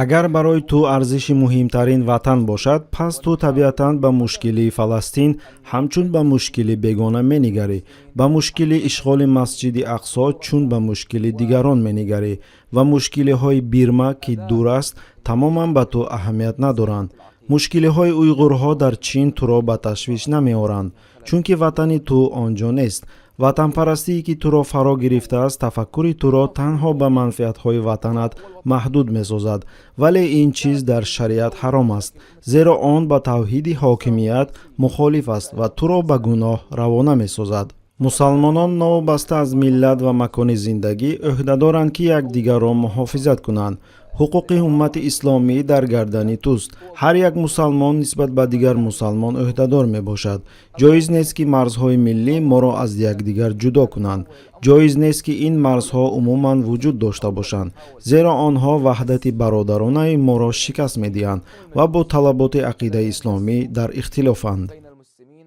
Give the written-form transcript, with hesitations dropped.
Агар барои ту арзиши муҳимтарин ватан бошад, пас ту табиатан ба мушкилии Фаластин ҳамчун ба мушкили бегона менигарӣ, ба мушкили ишғоли Масҷиди Ақсо чун ба мушкили дигарон менигарӣ ва мушкилиҳои Бирма, ки дур аст, тамоман ба ту аҳамият надоранд. Мушкилиҳои уйғурҳо дар Чин туро ба ташвиш намеоранд, чунки ватани ту он ҷо нест. Ватанпарастие, ки туро фаро гирифтааст, тафаккури туро танҳо ба манфиатҳои ватанат маҳдуд месозад, вале ин чиз дар шариат ҳаром аст, зеро он ба тавҳиди ҳокимият мухолиф аст ва туро ба гуноҳ равона месозад. Мусалмонон новобаста аз миллат ва макони зиндагӣ ӯҳдадоранд, ки якдигарро муҳофизат кунанд. Ҳуқуқи уммати исломӣ дар гардани туст. Ҳар як мусалмон нисбат ба дигар мусалмон ӯҳдадор мебошад. Ҷоиз нест, ки марзҳои миллӣ моро аз якдигар ҷудо кунанд. Ҷоиз нест, ки ин марзҳо умуман вуҷуд дошта бошанд, зеро онҳо ваҳдати бародаронаи моро шикаст медиҳанд ва бо талаботи ақидаи исломӣ дар ихтилофанд.